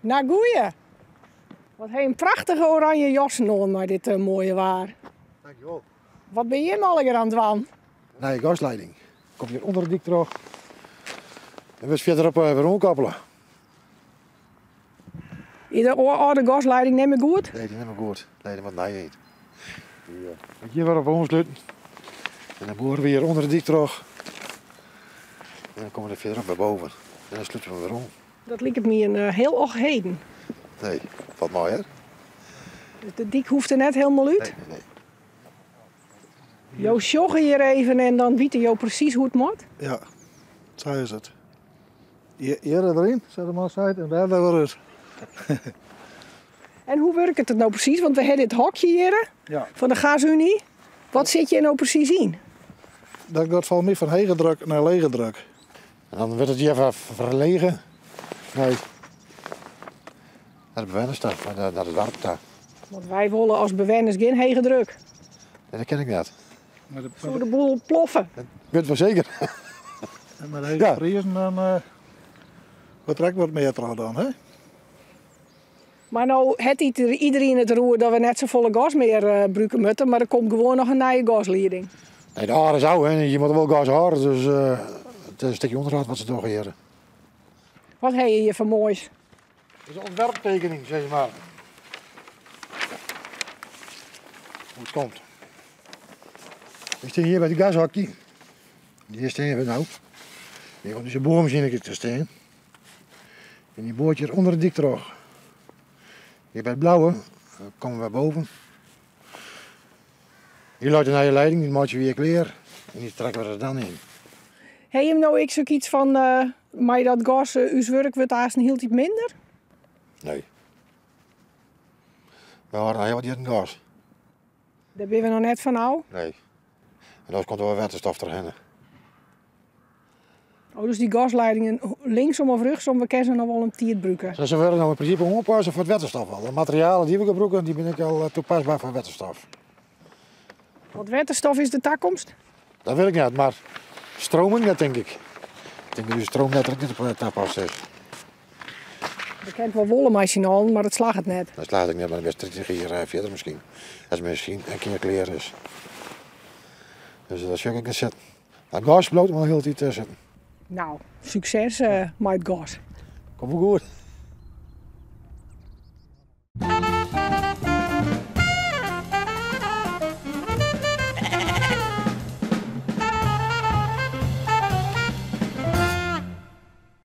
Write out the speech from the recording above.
No goeie! Wat ha je in prachtige oranje jassen oan mei dit moaie waar. Dankjewol. Wat binne jim allegear oan it dwaan? Nije gasleiding. Komt hjir ûnder de dyk troch. En wurdt fierderop wer oankoppele. Is de âlde gasleiding net mear goed? Nee, dy is net mear goed. Nee, der moat nije yn. Dy hjir wer op oansluten. En dan boare we hjir ûnder de dyk troch. En dan komme we der fierderop wer boven. En dan slute we wer oan. Dat liket my in hiel och heden. Nee, falt mei hear. Dus de dyk hoecht der net hielendal út? Nee, nee. Jo sjogge hjir even en dan witte jo presys hoe't it moat? Ja, sa is it. Hjir deryn, sa't de man seit, en dêr wer út. En hoe wurket it no presys? Want we ha dit hokje hjir fan de Gasunie. Wat sit hjir no presys yn? Dat giet folgens my fan hege druk nei lege druk. En dan wurdt it hjir ferlege nei de bewenners ta, nei it doarp ta. Want wy wolle as bewenners gjin hege druk. Nee, dat kin ek net. Soe de boel ploffe? Dat wit wol seker. En mei de hege prizen dan wurdt der ek wat mear troch dan, hè? Mar no hat iderien it deroer dat we net safolle gas mear brûke moatte, mar der komt gewoan noch in nije gaslieding. Nee, de âlde is ôf, hè. Je moatte wol gas hâlde, dus it is in stikje ûnderhâld wat se dogge hjir. Wat ha je hjir foar moais? Dat is in ûntwerptekening, sis mar. Hoe it komt. We stean hjir by it gashokje. Hjir stean we no. Hjir komt ús boarmasine te stean. En dy boart hjir ûnder de dyk troch. Hjir by it blauwe komme we boven. Hjir leit de nije leiding, dy meitsje we hjir klear en dy trekke we der dan yn. Ha jim no ek sokyts fan mei dat gas ús wurk wurdt aansten hieltyd minder? Nee. We hâlde noch hiel wat jierren gas. Dêr binne we noch net fan ôf? Nee. En dan komt der wer wetterstof derhinne. Oh, dus dy gasleidingen linksom of rjochtsom, we kinne se noch wol in tiid brûke? Se wurde no yn prinsipe oanpasse foar it wetterstof al. De materialen dy't we gebrûke, dy binne ek al toepasber foar wetterstof. Want wetterstof is de takomst? Dat wit ik net, mar stroming net tink ik. Ik tink dat ús stroomnet ek net tapast is. We kinne it wol wolle mei syn allen, mar it slagget net. Dat slagget ek net, mar dan bist 30 jier fierder miskien. As it miskien in kear klear is. Dus dat sjoch ik net sitten. Mar gas bliuwt wol hieltyd sitten. No, sukses mei it gas. Komt wol goed.